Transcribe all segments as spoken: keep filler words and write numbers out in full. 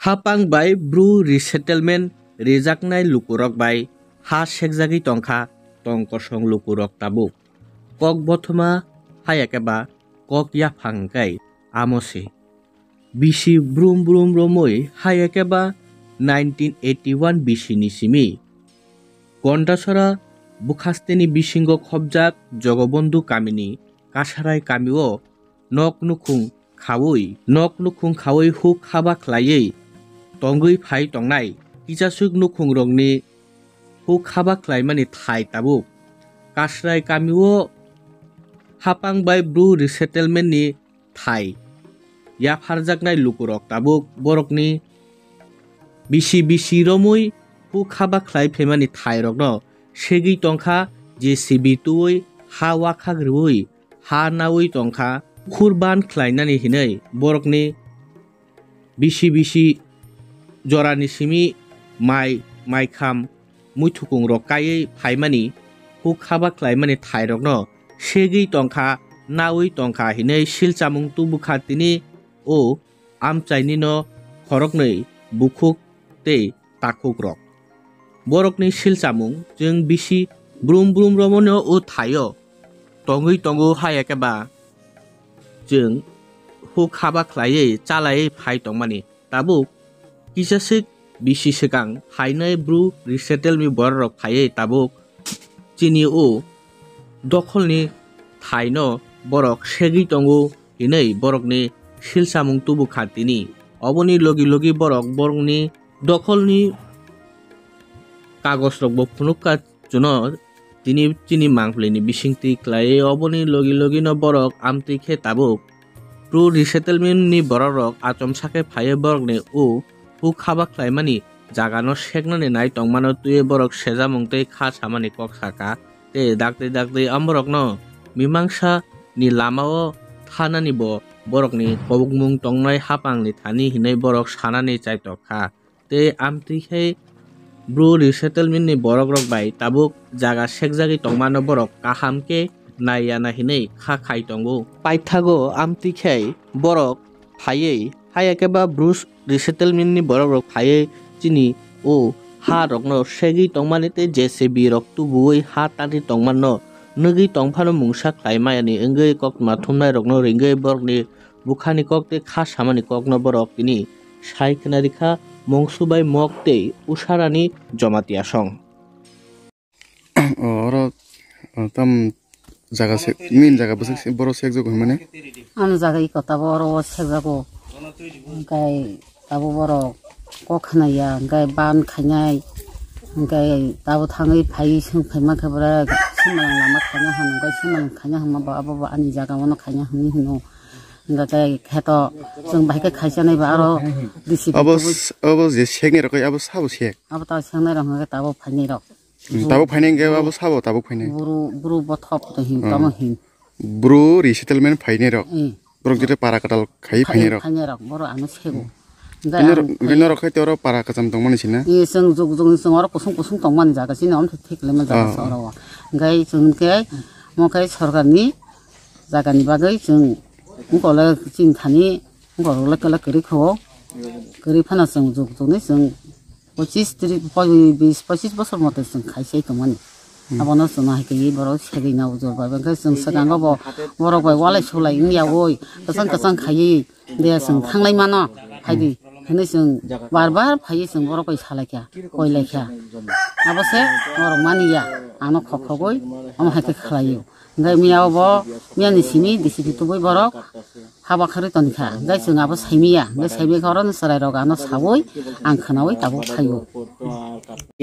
Hapang bai Bru resettlement rijaknai lukurok bai ha sekjagwi tongkha tong kosong lukurok tabuk. Kok bothoma haya khe ba kok yaphang hwnkhe amo se. Bisi brum brum romwi haya khe ba nineteen eighty one bisi ni simi Gondasora bukhasteni bisingo khobjak Jogobondhu kamini Kasarai kamio nok nukhung khaui, nok nukhung khaui huk haba khlaiwi tongwi phai tongnai kisaswk nukhungrokni huk haba khlaimani thai tabuk Kasrai kamio hapang bai Bru resettlement ni thai yapharjaknai lukurok tabuk borokni bisi bisi romwi huk haba khlai phaimani thairokno segwi tongkha, J C B tuwi ha wakhak rwui ha naui tongkha, khur ban khlainani hinwi borokni bisi bisi jorani simi mai, maikham, muithukung rok kaiwi phaimani, huk haba khlaimani thairokno segwi tongkha, naui tongkha hinwi silchamung tubukha tini o amchainino khoroknwi bukhuk tei takhuk rok. Borokni silchamung chwng bisi brum brum romano o thaio tongwi tongo haya khe ba chwng huk haba khlaiwi chalaiwi phai tongmani. Tabuk kisaswk bisi swkang phainai Bru resettlement ni bororok phaiwi tabuk chini o dokholni thaino borok segwi tongo hinwi borokni silchamung tubukha tini. Oboni logi logi borok borokni dokholni kagosrokbo phunukha chuno tini chini mangpili ni bisingtwi khlaiwi. Oboni logi logi no borok amtwi khe tabuk Bru resettlement ni borok rok achomsa khe phaiwi borok ni o huk haba khlaimani jaga no seknani nai tongmano twiwi borok sejamung tei kha samani kok sakha tei dakti dakti amborok no mimangsa ni lama o thanani bo borok ni kobokmung tongnai hapang ni thani hinwi borok sanani chaitok kha. Tei amtwi khe Bru resettlement ni borok rok bai tabuk jaga sekjagwi tongmano borok kaham khe naiya na hinwi kha khai tongo. Paithago amtwi khe borok phaiwi haya khe ba Bru resettlement ni borok rok phaiwi chini o ha rokno segwi tongmani tei J C B rok tubuwi ha tangwi tongmanno nugwi tongphano mungsa khlai mayani wngwi koktwma thumnai rokno ringwi borokni bukhani kok tei kha samani kokno borok tini sai khna rikha Mongsu bai Mok tei Usarani Jamatia song. O, oro, o, tam jaga se, min jaga bwswk se, borok sekjago hinmani? Ano jaga iko tabo oro o sekjago. Hwnkhe tabo borok kok khnaiya, hwnkhe ban khainai, hwnkhe tabo thangwi phaiwi swng phaima khe borok simalang lama khaina hwn, hwnkhe simalang khaina hwnma bo abo bo ani jaga ono khaina hwnwi hwno. Hwnkhe kheto chwng bahai khe khaichanai ba aro D C P Abo tubui s-, abo je seknai rok abo sabo sek? Abo ta seknai rok hwnkhe tabo phainai rok. Hmm, tabuk phainai hwnkhe abo sabo tabuk phainai? Bru, bru bothop to hin, hmm, tamo hin. Bru resettlement phainai rok. Hmm. Borok jete para kwtal khai phainai rok. Phainai rok, borok ano sego. Hmm. Hwnkhe bini ang rok, khai bini rok khai te oro para kwcham tongmani sina? Eh, chwng jug jug ni chwng oro kusung kusung tongmani jaga chini omthe thik lema jaga, ah, se oro. Hwnkhe chwng khe mo khe sorkar ni jaga ni bagwi chwng wngkole chini thani wngkole kela kwrwi kho. Kwrwi phano chwng jug jug ni chwng pochis tris, poi-, bis, pochis bosor mote chwng khai se tongmani. Hmm. Abono chwng hai khe borok segwi na ujol bai. Hwnkhe chwng swkango bo borok bai walai sulai wng yaui kwchang kwchang khaiwi de chwng thanglai mano, phaidi hinwi chwng bar bar phaiwi chwng borok bai salai kha, koi lai kha. Abo se borok mani ya, ano khok khogwi omo hai khe khlai o. Hwnkhe miya o bo, miya ni simi D C P tubui borok haba kharwi toni kha. Hwnkhe chwng abo saimiya. Hwnkhe saimikha oro no chwrai rok ano saui ang khwnaui tabuk phaio.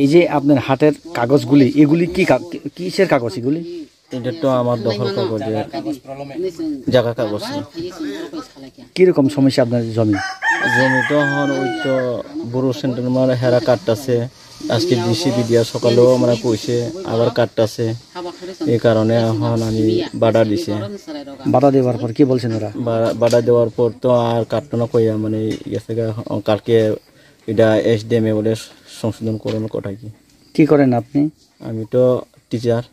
এই যে আপনার হাতের কাগজগুলি, এগুলি কি কা-, কি-, কিসের কাগজ এগুলি? এটা তো আমার দখল কাগজের জায়গা কাগজ। কিরকম সমস্যা আপনার জমি? জমি তো এখন ওই তো বুরু সেন্টার মানে হেরা কাটতাছে। আজকে ডিসি বিডিআর সকালেও মানে কইছে, আবার কাটতাছে। এই কারণে এখন আমি বাধা দিছে। বাধা দেওয়ার পর কি বলছেন ওরা? বা-, বাধা দেওয়ার পর তো আর কাটতো না কইয়া মানে গেছে গা, কালকে এটা এসডিএম এ বলে সংশোধন করানো কথা কি। কি করেন আপনি? আমি তো টিচার।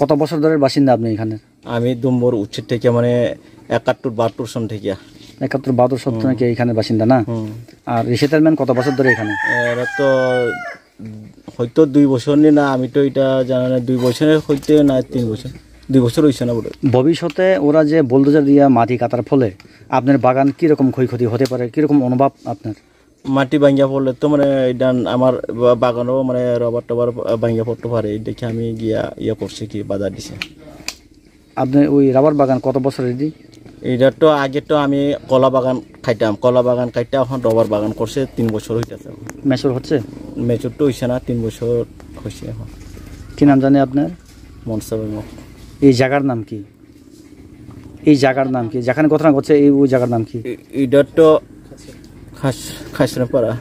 কত বছর ধরে বাসিন্দা আপনি এখানে? আমি দুম্বর উচ্ছেদ থেকে মানে একাত্তর বাহাত্তর সন থেকে। একাত্তর বাহাত্তর সন হুম। থেকে এখানে বাসিন্দা না? হুম। আর রিসেটেলমেন্ট কত বছর ধরে এখানে? এরা তো হয়তো দুই বছর নি না, আমি তো এটা জানা না, দুই বছরের হইতে না তিন বছর, দুই বছর হইছে না বোধহয়। ভবিষ্যতে ওরা যে বুলডোজার দিয়ে মাটি কাটার ফলে আপনার বাগান কিরকম ক্ষয়ক্ষতি হতে পারে, কিরকম অনুভব আপনার? মাটি ভাঙ্গিয়া পড়লে তো মানে এটা আমার বা-, বাগানও মানে রবার টবার ভাঙ্গিয়া পড়তে পারে, এই দেখে আমি গিয়া ইয়ে করছি কি বাধা দিছে। আপনি ওই রাবার বাগান কত বছর রেডি? এটা তো আগে তো আমি কলা বাগান খাইতাম, কলা বাগান খাইতে এখন রবার বাগান করছে, তিন বছর হইতেছে। ম্যাচিওর হচ্ছে? ম্যাচিওর তো হইছে না, তিন বছর হইছে এখন। কি নাম জানি আপনার? মনসা বেগম। এই জায়গার নাম কি? এই জায়গার নাম কি, যেখানে ঘটনা ঘটছে এই ওই জায়গার নাম কি? এ-, এটা তো খাস-, খাসরাপাড়া।